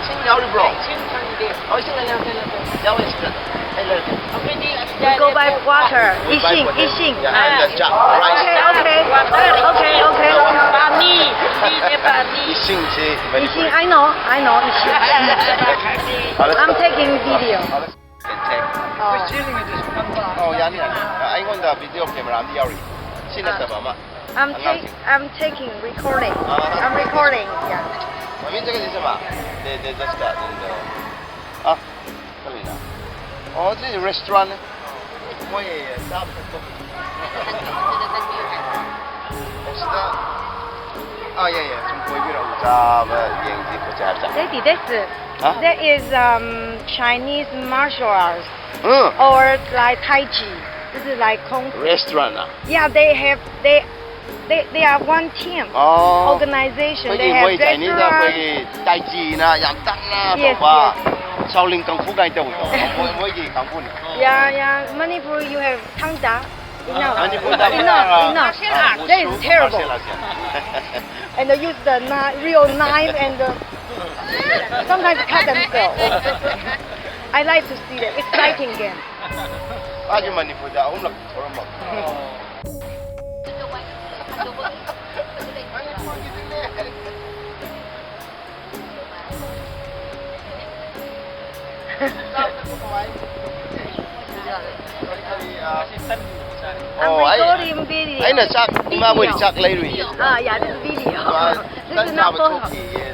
ꯏꯁꯤꯡ ꯌꯥꯎꯔꯤꯕ꯭ꯔꯣ? ꯏꯁꯤꯡ ꯐꯪꯗꯦ꯫ ꯑꯣ, ꯏꯁꯤꯡ ꯑꯩ ꯂꯩꯔꯛꯀꯦ, ꯂꯩꯔꯛꯀꯦ꯫ ꯌꯥꯎꯋꯦ ꯁꯤꯗ꯫ ꯑꯩ ꯂꯩꯔꯛꯀꯦ꯫ ꯑꯩꯈꯣꯏꯗꯤ We go buy water. ꯏꯁꯤꯡ, ꯏꯁꯤꯡ꯫ Yeah, and the ꯆꯥꯛ, rice. Okay, okay. Okay, okay. ꯄꯥꯅꯤ꯫ ꯁꯤꯅꯦ ꯄꯥꯅꯤ꯫ ꯏꯁꯤꯡꯁꯤ ꯏꯁꯤꯡ, Manipuri. I know, I know, ꯏꯁꯤꯡ꯫ ꯐꯔꯦ꯫ I'm taking video. ꯐꯔꯦ꯫ Can take. ꯑꯣ꯫ ꯑꯣ, ꯌꯥꯅꯤ, ꯌꯥꯅꯤ꯫ ꯑꯩꯉꯣꯟꯗ video camera ꯑꯃ ꯌꯥꯎꯔꯤ꯫ ꯁꯤ ꯅꯠꯇꯕ ꯑꯃ꯫ I'm take, ꯑꯉꯥꯡꯁꯤꯡ꯫ I'm taking recording. Ah, I'm recording. Yeah. ꯃꯃꯤꯡ ꯆꯠꯀꯗꯤ ꯆꯠꯄ? They, they just got in the, ꯑꯥ, ꯀꯔꯤꯅꯣ? ꯑꯣ, ꯁꯤ restaurant꯫ ꯃꯣꯏ ꯆꯥꯕ ꯊꯛꯄꯒꯤ꯫ ꯑꯣ, ꯁꯤꯗ, ꯑꯥ, ꯌꯥꯏ, ꯌꯥꯏ, ꯁꯨꯝ ꯀꯣꯏꯕꯤꯔꯛꯎ, ꯆꯥꯕ ꯌꯦꯡꯁꯤ ꯈꯣꯠꯁꯤ ꯍꯥꯏꯕ ꯆꯥ꯫ 这里，这是，ꯍꯥ? 这 is, um, Chinese martial arts um. Or like Tai Chi. This is like Kung Fu. Restaurant ꯅ? Yeah, they have, they, they, they are one team. ꯑꯣ꯫ Organization. ꯑꯩꯈꯣꯏꯒꯤ They have ꯃꯣꯏ Chinese ꯅ restaurant. ꯑꯩꯈꯣꯏꯒꯤ Tai Chi ꯅ ꯌꯥꯝ ꯇꯥꯡꯅ Yes, ꯇꯧꯕ yes. Shaolin Kung Fu ꯀꯥꯏꯅ ꯇꯧꯕꯗꯣ꯫ ꯃꯣꯏ, ꯃꯣꯏꯒꯤ ꯀꯥꯡꯕꯨꯅꯤ꯫ Yeah, yeah. Manipur, you have Thangta. Enough. ꯃꯅꯤꯄꯨꯔꯗ enough, ꯑꯃꯅ, enough. ꯑ, That is terrible. Martial arts. And they use the kni-, real knife and the, sometimes cut themselves. I like to see that. It's fighting game. ꯃꯥꯁꯦ ꯃꯅꯤꯄꯨꯔꯗ ꯑꯍꯨꯝꯂꯛ ꯊꯣꯛꯔꯝꯃꯕ꯫ ꯑꯣ, ꯑꯩ, ꯑꯩꯅ ꯆꯥꯛ, ꯏꯃꯥꯕꯣꯏꯗꯤ ꯆꯥꯛ ꯂꯩꯔꯨꯏꯌꯦ꯫ ꯑꯥ, ꯌꯥꯗꯦ, ꯄꯤꯔꯤꯌꯣ꯫ ꯃꯥ ꯇꯟ ꯆꯥꯕ ꯊꯣꯛꯈꯤꯌꯦ꯫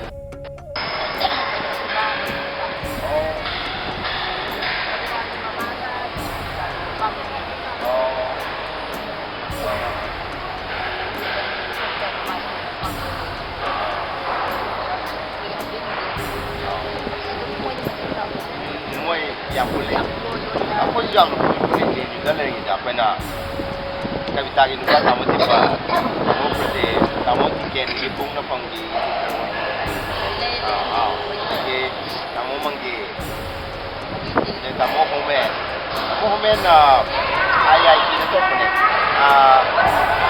ꯃꯣꯏ ꯌꯥꯝ ꯄꯨꯜꯂꯦ꯫ ꯑꯩꯈꯣꯏꯁꯨ ꯌꯥꯝꯅ ꯄꯨꯜꯂꯦ꯫ ꯗꯦꯜꯂꯤꯗ ꯂꯩꯔꯤꯉꯩꯗ ꯑꯩꯈꯣꯏꯅ ꯀꯕꯤꯇꯥꯒꯤ ꯅꯨꯄꯥ ꯇꯥꯃꯣ ꯊꯤꯟꯕ, ꯇꯥꯃꯣ ꯄ꯭ꯔꯗꯤꯞ, ꯇꯥꯃꯣ ꯇꯤꯀꯦꯟꯒꯤ ꯄꯨꯡꯅ ꯐꯪꯕꯤ꯫ ꯑꯥ, ꯑꯥ꯫ ꯑꯗꯒꯤ ꯇꯥꯃꯣ ꯃꯪꯒꯦ꯫ ꯑꯗꯩ ꯇꯥꯃꯣ ꯍꯣꯃꯦꯟ꯫ ꯇꯥꯃꯣ ꯍꯣꯃꯦꯟ, ꯑꯥ, ꯑꯥꯏ ꯑꯥꯏ ꯇꯤꯗ ꯇꯧꯔꯛꯄꯅꯦ꯫ ꯑꯥ,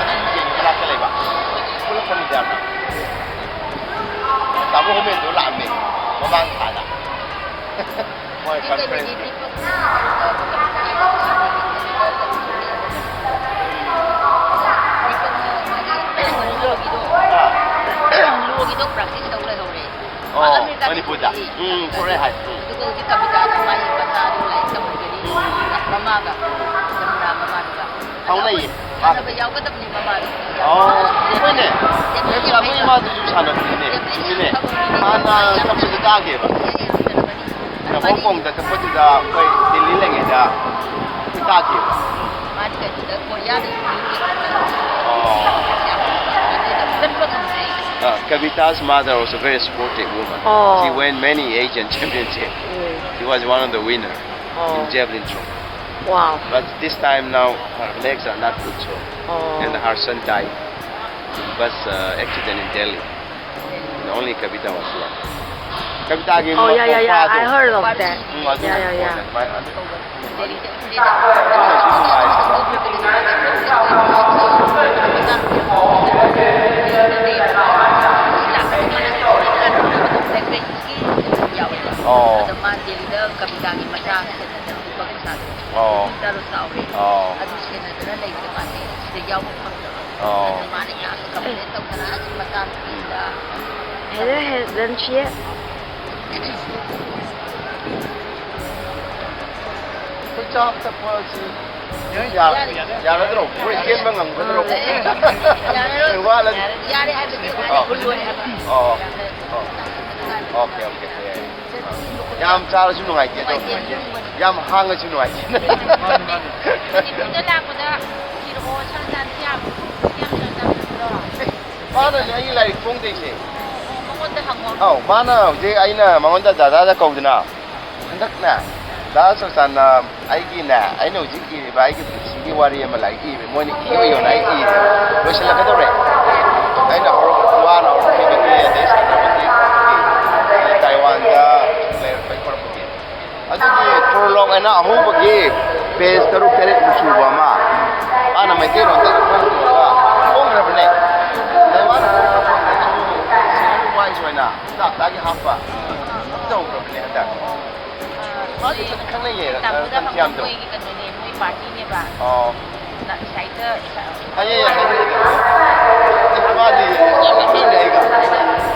ꯑꯗꯨꯒꯤ ꯃꯅꯥꯛꯇ ꯂꯩꯕ꯫ ꯄꯨꯜꯂꯛꯄꯅꯤꯗ ꯌꯥꯝꯅ꯫ ꯇꯥꯃꯣ ꯍꯣꯃꯦꯟꯗꯣ ꯂꯥꯛꯑꯝꯃꯦ ꯃꯃꯥꯡ ꯊꯥꯗ꯫ ꯃꯣꯏ conference ꯀꯩꯅꯣꯒꯤ ꯗꯤꯄꯛ, ꯂꯣꯒꯤꯗꯣ, ꯑꯥ꯫ ꯂꯣꯒꯤꯗꯣ practice ꯇꯧ ꯂꯩꯍꯧꯔꯦ꯫ ꯑꯣ, ꯑꯃꯦꯔꯤꯀꯥꯗ ꯃꯅꯤꯄꯨꯔꯗ? ꯊꯣꯛꯂꯛꯏ꯫ ꯎꯝ, ꯊꯣꯛꯂꯛꯑꯦ ꯍꯥꯏ꯫ ꯎꯝ꯫ ꯑꯗꯨꯒ ꯍꯧꯖꯤꯛ ꯀꯕꯤꯇꯥꯗꯣ ꯃꯥꯒꯤ ꯃꯆꯥꯗꯣ ꯂꯥꯏꯔꯤꯛ ꯇꯝꯍꯟꯒꯅꯤ꯫ ꯎꯝ꯫ ꯃꯃꯥꯒ, ꯎꯝ꯫ ꯌꯃꯨꯅꯥ ꯃꯃꯥꯗꯨꯒ꯫ ꯐꯥꯎꯅꯩꯌꯦ꯫ ꯁꯥꯟꯅꯕ ꯌꯥꯎꯒꯗꯕꯅꯦ ꯃꯃꯥꯗꯣ꯫ ꯑꯣ, ꯍꯣꯏꯅꯦ꯫ ꯖꯦꯕꯂꯤꯟ ꯑꯦ, ꯌꯥꯝ ꯑꯩꯈꯣꯏ ꯍꯩꯕ꯫ ꯏꯃꯥꯗꯨꯁꯨ ꯁꯥꯟꯅꯕꯅꯤꯅꯦ꯫ ꯖꯦꯕꯂꯤꯟ ꯆꯨꯝꯃꯤꯅꯦ꯫ ꯌꯥꯝ ꯐꯕ ꯃꯤꯅꯦ꯫ ꯍꯥꯟꯅ ꯌꯥꯝ ꯆꯠꯄꯗ ꯇꯥꯈꯤꯕ꯫ ꯌꯥꯝ ꯁꯥꯟꯅꯕꯅꯤ꯫ ꯅꯕꯣꯡ ꯀꯣꯡꯗ ꯆꯠꯄꯗꯨꯗ ꯑꯩꯈꯣꯏ ꯗꯤꯜꯂꯤ ꯂꯩꯉꯩꯗ ꯇꯥꯈꯤꯕ꯫ ꯃꯥꯗꯤ ꯀꯩꯅꯣꯗ ꯀꯣꯔꯤꯌꯥꯗ ꯁꯨꯇꯤꯡ ꯆꯠꯄꯗ ꯑꯣ꯫ ꯌꯥꯝ ꯆꯠꯄ ꯉꯝꯗ꯭ꯔꯦ꯫ Uh, Kavita's mother was a very sportive woman. Oh. She won many Asian championship. Mm. She was one of the winner in javelin throw. Wow. But this time now, her legs are not good, so. Oh. And her son died. It was, uh, accident in Delhi. And only Kavita was left. Kavita gave Oh, yeah, yeah, yeah. I heard of that. Mm, I do. Yeah, yeah, yeah. ꯑꯣ꯫ ꯑꯗꯣ ꯃꯥ ꯗꯦꯜꯂꯤꯗ ꯀꯕꯤꯇꯥꯒꯤ ꯃꯆꯥ ꯁꯦꯟꯅꯗꯅ ꯂꯨꯄꯥ ꯀꯨꯟꯊ꯭ꯔꯥ ꯑꯣ꯫ ꯆꯥꯎꯔꯦ꯫ ꯑꯣ꯫ ꯑꯗꯨ ꯁꯦꯟꯅꯗꯅ ꯂꯩꯕꯗ ꯃꯥꯁꯦ ꯁꯤꯗ ꯌꯥꯎꯕ ꯐꯪꯗꯕ꯫ ꯑꯣ꯫ ꯑꯗꯨꯅ ꯃꯥꯅ ꯌꯥꯝꯅ complain ꯇꯧꯗꯅ ꯑꯁ ꯃꯆꯥꯅꯨꯄꯤꯗ ꯍꯦꯔꯦ ꯍꯦ, ꯂꯟꯁꯤꯌꯦ꯫ ꯑꯩꯈꯣꯏ ꯆꯥꯕ ꯊꯛꯄꯁꯤ ꯌꯥ-, ꯌꯥꯔꯗ꯭ꯔꯣ? ꯃꯣꯏ ꯆꯦꯟꯕ ꯉꯝꯒꯗ꯭ꯔꯣ? ꯌꯥꯔꯔꯣꯏ꯫ ꯋꯥꯠꯂꯗꯤ꯫ ꯌꯥꯔꯦ ꯍꯥꯏꯕꯗꯤ ꯑꯣ꯫ ꯂꯣꯏꯔꯦ ꯍꯥꯏꯕ꯫ ꯑꯣ꯫ ꯑꯣ꯫ ꯑꯣꯀꯦ, ꯑꯣꯀꯦ, ꯌꯥꯏ꯫ ꯌꯥꯝ ꯆꯥꯔꯁꯨ ꯅꯨꯡꯉꯥꯏꯇꯦ ꯑꯗꯣ꯫ ꯅꯨꯡꯉꯥꯏꯇꯦ꯫ ꯌꯥꯝ ꯍꯥꯡꯉꯁꯨ ꯅꯨꯡꯉꯥꯏꯇꯦ꯫ ꯃꯅꯤꯄꯨꯔꯗ ꯂꯥꯛꯄꯗ ꯊꯤꯔꯛꯑꯣ, ꯁꯥ ꯆꯥꯅ ꯌꯥꯕ꯭ꯔꯣ? ꯌꯥꯝ ꯆꯥ ꯆꯥꯕ꯭ꯔꯣ? ꯃꯥꯅꯅꯦ ꯑꯩꯒꯤ ꯂꯥꯏꯔꯤꯛ ꯐꯣꯡꯗꯣꯏꯁꯦ꯫ ꯑꯣ, ꯃꯉꯣꯟꯗ ꯍꯪꯉꯣ꯫ ꯑꯧ, ꯃꯥꯅ ꯍꯧꯖꯤꯛ ꯑꯩꯅ ꯃꯉꯣꯟꯗ ꯗꯥꯗꯥꯗ ꯀꯧꯗꯅ, ꯍꯟꯗꯛꯅꯦ, ꯗꯥ ꯆꯧꯆꯥꯟꯅ ꯑꯩꯒꯤꯅꯦ, ꯑꯩꯅ ꯍꯧꯖꯤꯛ ꯏꯔꯤꯕ ꯑꯩꯒꯤ ꯄꯨꯟꯁꯤꯒꯤ ꯋꯥꯔꯤ ꯑꯃ ꯂꯥꯏꯔꯤꯛ ꯏꯕ, ꯃꯣꯏꯅ ꯏꯌꯣꯏ ꯌꯣꯟꯅ ꯑꯩ ꯏꯔꯦ꯫ ꯂꯣꯏꯁꯤꯜꯂꯛꯀꯗꯧꯔꯦ꯫ ꯑꯩꯅ ꯍꯧꯔꯛ-, ꯋꯥꯅ ꯍꯧꯔꯛꯈꯤꯕꯒꯤ, ꯑꯗꯩ ꯁꯥꯟꯅꯕꯒꯤ, ꯑꯗꯩ ꯇꯥꯏꯋꯥꯟꯗ ꯂꯩꯔꯛꯄꯒꯤ ꯈꯣꯠꯂꯛꯄꯒꯤ꯫ ꯑꯗꯨꯒꯤ prologue ꯍꯥꯏꯅ ꯑꯍꯧꯕꯒꯤ page ꯇꯔꯨꯛ ꯇꯔꯦꯠ ꯃꯨꯛ ꯁꯨꯕ ꯑꯃ, ꯃꯥꯅ ꯃꯩꯇꯩꯂꯣꯟꯗ ꯈꯔ ꯍꯟꯗꯣꯛꯑꯒ ꯐꯣꯡꯈ꯭ꯔꯕꯅꯦ꯫ ꯑꯗꯩ ꯃꯥꯅ ꯐꯣꯡꯕ ꯐꯣꯡꯕꯗꯁꯨ serial wise ꯑꯣꯏꯅ ꯍꯞꯇꯥ ꯍꯞꯇꯥꯒꯤ ꯍꯥꯞꯄ꯫ ꯑꯗꯨ ꯇꯧꯈ꯭ꯔꯕꯅꯦ ꯍꯟꯗꯛ꯫ ꯃꯥꯗꯤ ꯐꯖꯅ ꯈꯪꯅꯩꯌꯦ, ꯇꯥꯃꯣꯗ ꯍꯪꯕ ꯀꯟꯁꯤꯌꯥꯝꯗꯣ꯫ ꯃꯣꯏꯒꯤ ꯀꯩꯅꯣꯅꯦ, ꯃꯣꯏ partyꯅꯦꯕ꯫ ꯑꯣ꯫ ꯂ-, ꯁꯥꯏꯗ ꯁ-, ꯑꯌꯦ, ꯑꯌꯦ, ꯁꯥꯏꯗ ꯂꯩꯇꯦ꯫ ꯑꯦ, ꯃꯥꯗꯤ ꯌꯥꯝ ꯅꯛꯅꯕꯅꯦ ꯑꯩꯒ꯫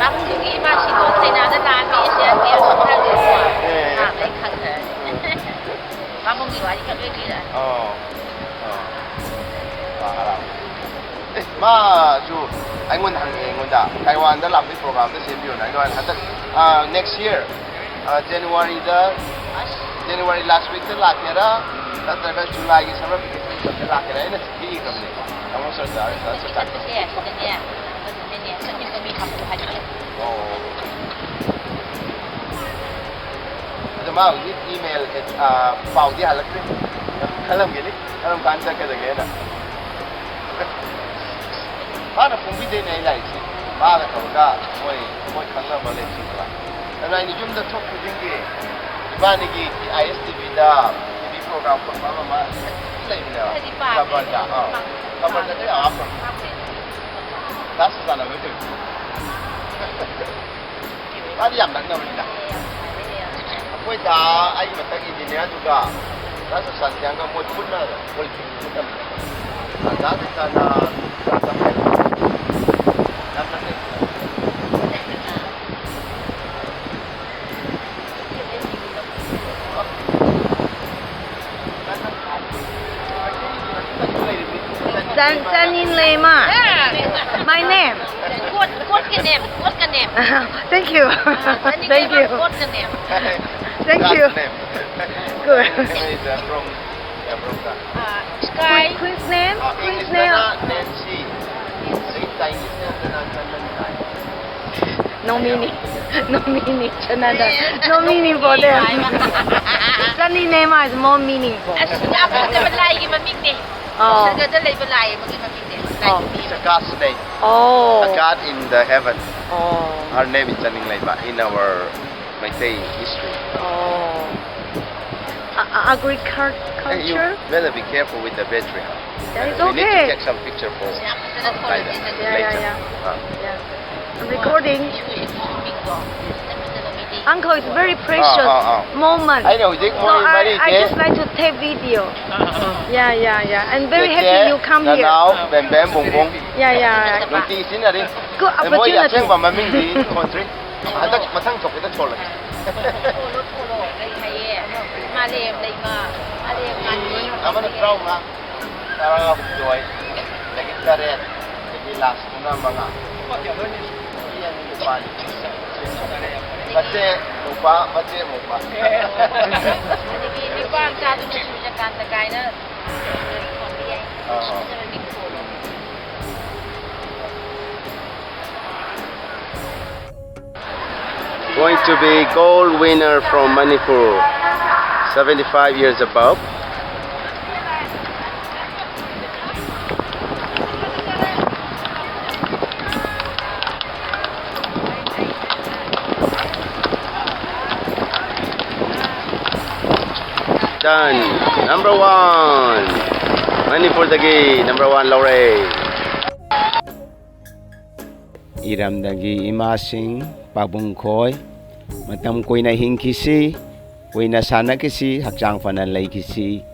ꯄꯥꯕꯨꯡꯗꯨꯒꯤ ꯃꯥ ꯁꯤꯂꯣꯡ ꯆꯩꯅꯥꯗ ꯂꯥꯛꯑꯝꯃꯤ, ꯑꯦꯁꯤꯌꯥꯟ ꯒꯦꯝꯁ ꯍꯥꯏꯕꯗꯣ꯫ ꯑꯦ꯫ ꯑꯥ, ꯑꯩ ꯈꯪꯈ꯭ꯔꯦ꯫ ꯄꯥꯕꯨꯡꯒꯤ ꯋꯥꯔꯤ ꯈꯔ ꯂꯣꯏ ꯂꯤꯔꯛꯑꯅꯤ꯫ ꯑꯣ꯫ ꯑꯣ꯫ ꯋꯥ ꯍꯔꯥꯎ꯫ ꯑꯦ, ꯃꯥꯁꯨ ꯑꯩꯉꯣꯟꯗ ꯍꯪꯉꯛꯑꯦ, ꯑꯩꯉꯣꯟꯗ ꯇꯥꯏꯋꯥꯟꯗ ꯂꯥꯛꯄꯒꯤ programꯗ ꯁꯦꯝꯕꯤꯌꯣꯅ꯫ ꯑꯩꯅ ꯍꯟꯗꯛ, ꯑꯥ, next year ꯑ, Januaryꯗ, January last weekꯇ ꯂꯥꯛꯀꯦꯔꯥ, ꯅꯠꯇ꯭ꯔꯒ Julyꯒꯤ summer vacation ꯃꯇꯝꯗ ꯂꯥꯛꯀꯦꯔꯥ? ꯑꯩꯅ ꯄꯤꯈ꯭ꯔꯕꯅꯦ꯫ ꯇꯥꯃꯣ ꯁꯔꯗꯥꯔ, ꯁꯔꯗꯥꯔ ꯆꯠꯁꯦ, ꯁꯤꯗꯅꯦ, ꯑꯗꯨꯅꯅꯦ, ꯆꯠꯅꯤꯡꯕ ꯃꯤ ꯍꯥꯞꯄꯨ ꯍꯥꯏꯕꯅꯦ꯫ ꯑꯣ꯫ ꯑꯗꯣ ꯃꯥ ꯍꯧꯖꯤꯛ email, ꯑ, ꯄꯥꯎꯗꯤ ꯍꯜꯂꯛꯇ꯭ꯔꯤ꯫ ꯈꯜꯂꯝꯒꯤꯅꯤ, ꯀꯔꯝ ꯀꯥꯟꯗ ꯆꯠꯀꯗꯒꯦꯅ꯫ ꯃꯥꯅ ꯐꯣꯡꯕꯤꯗꯣꯏꯅꯦ ꯑꯩ ꯂꯥꯏꯔꯤꯛꯁꯦ꯫ ꯃꯥꯒ ꯇꯧꯔꯒ ꯃꯣꯏ, ꯃꯣꯏ ꯈꯪꯅꯕ ꯂꯩꯕꯁꯤꯡꯗꯨꯒ꯫ ꯑꯗꯨꯅ ꯑꯩꯅ ꯌꯨꯝꯗ ꯊꯣꯛ ꯈꯨꯗꯤꯡꯒꯤ ꯏꯕꯥꯅꯤꯒꯤ ISTVꯗ TV program ꯈꯣꯠꯄ ꯑꯃ ꯑꯃ ꯂꯩꯕꯅꯦꯕ꯫ ꯈꯔꯗꯤ ꯄꯥꯝꯃꯦ꯫ ꯈꯕꯔꯗ, ꯑꯥ꯫ ꯄꯥꯝꯃꯦ꯫ ꯈꯕꯔꯗ ꯄꯥꯝꯃꯦ꯫ ꯌꯥꯝ ꯍꯥꯞꯄꯅꯦ꯫ ꯄꯥꯝꯃꯦ꯫ ꯗꯥ ꯁꯨꯖꯥꯅ ꯍꯣꯏ ꯇꯧꯔꯤꯁꯦ꯫ ꯃꯥꯗꯤ ꯌꯥꯝ ꯅꯛꯅꯕꯅꯤꯗ꯫ ꯑꯩꯈꯣꯏ ꯗꯥ ꯑꯩꯒꯤ ꯃꯊꯛ engineerꯗꯨꯒ ꯀ꯭ꯂꯥꯁ ꯁꯥꯟꯇꯤꯌꯥꯒꯣ ꯃꯣꯏ ꯄꯨꯟꯅ ꯕꯣꯜ ꯁꯥꯟꯅꯕ ꯃꯇꯝꯗ ꯑꯣꯖꯥ ꯀꯩꯀꯥꯅ ꯌꯥꯝꯅ ꯂꯩ꯫ Chan-, Chanin Leima. My name. Quote, quote ka name, quote ka name. Thank you. Thank you. Quote ka name. Thank you. Good. Is, uh, from, yeah, from the Uh, Sky. Queen's name? Uh, Queen's English name? Nana Nancy. Say Chinese name, Nana Nancy. No meaning. No meaning, Chananda. No meaning for them. Sunny name is more meaningful. ꯑꯁ, ꯌꯥꯝ ꯐꯖꯕ ꯂꯥꯏꯒꯤ ꯃꯃꯤꯡꯅꯦ꯫ ꯑꯣ꯫ ꯁꯔꯒꯗ ꯂꯩꯕ ꯂꯥꯏ ꯑꯃꯒꯤ ꯃꯃꯤꯡꯅꯦ꯫ ꯂꯥꯏ ꯑꯣ꯫ ꯅꯨꯄꯤ ꯑꯃ꯫ It's a god's name. ꯑꯣ꯫ A god in the heaven. ꯑꯣ꯫ Her name is Chaning Leima in our Meitei history. ꯑꯣ꯫ ꯑ-, ꯑ-, Agriculture? Hey, you better be careful with the battery, huh? That is okay. We need to take some picture for, uh, later. Yeah, yeah, yeah. Uh. Yeah. I'm recording. Uncle, it's very precious moment. ꯑꯩꯅ ꯍꯧꯖꯤꯛ ꯃꯣꯏ ꯃꯔꯤꯁꯦ꯫ So I, I just like to take video. Yeah, yeah, yeah. I'm very happy you come here. ꯆꯦꯆꯦ, ꯅꯅꯥꯎ, ꯕꯦꯝꯕꯦꯝ, ꯕꯨꯡꯕꯨꯡ꯫ Yeah, yeah, yeah. ꯅꯨꯡꯇꯤ ꯁꯤꯖꯤꯟꯅꯔꯤ꯫ Good opportunity. ꯃꯣꯏꯒꯤ ꯑꯁꯦꯡꯕ ꯃꯃꯤꯡꯗꯤ ꯊꯣꯟꯗ꯭ꯔꯤ꯫ ꯍꯟꯗꯛ ꯃꯊꯪ ꯊꯣꯛꯄꯗ ꯊꯣꯜꯂꯒꯦ꯫ ꯊꯣꯜꯂꯣ, ꯊꯣꯜꯂꯣ꯫ ꯀꯩ ꯍꯥꯏꯌꯦ? ꯃꯥꯂꯦꯝ ꯂꯩꯃ, ꯃꯥꯂꯦꯝ ꯃꯥꯂꯦꯝ꯫ ꯑꯃꯅ ꯇꯔꯥꯃꯉꯥ꯫ ꯇꯔꯥꯍꯨꯝꯗꯣꯏ, ꯑꯗꯒꯤ ꯇꯔꯦꯠ, ꯑꯗꯒꯤ ꯂꯥꯁꯇꯨꯅ ꯃꯉꯥ꯫ ꯅꯨꯄꯤ ꯑꯅꯤ, ꯅꯨꯄꯥ ꯑꯅꯤ꯫ ꯃꯆꯦ ꯃꯧꯄꯥ, ꯃꯆꯦ ꯃꯧꯄꯥ꯫ ꯑꯗꯒꯤ ꯅꯨꯄꯥ ꯃꯆꯥꯗꯨꯅ ꯁꯨꯔꯖꯀꯥꯟꯇ ꯀꯥꯏꯅ ꯈꯣꯟꯕ ꯌꯥꯏ꯫ ꯑꯥ꯫ ꯁꯨꯔꯖꯀꯥꯟꯇ ꯈꯣꯜꯂꯣ꯫ Going to be gold winner from Manipur, seventy-five years above. Done. Number one. Manipur ꯗꯒꯤ number one ꯂꯧꯔꯦ꯫ ꯏꯔꯝꯗꯝꯒꯤ ꯏꯃꯥꯁꯤꯡ, ꯄꯥꯕꯨꯡ ꯈꯣꯏ, ꯃꯇꯝ ꯀꯨꯏꯅ ꯍꯤꯡꯈꯤꯁꯤ꯫ ꯀꯨꯏꯅ ꯁꯥꯟꯅꯈꯤꯁꯤ, ꯍꯛꯆꯥꯡ ꯐꯅ ꯂꯩꯈꯤꯁꯤ꯫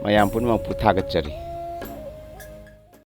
ꯃꯌꯥꯝ ꯄꯨꯝꯅꯃꯛꯄꯨ ꯊꯥꯒꯠꯆꯔꯤ꯫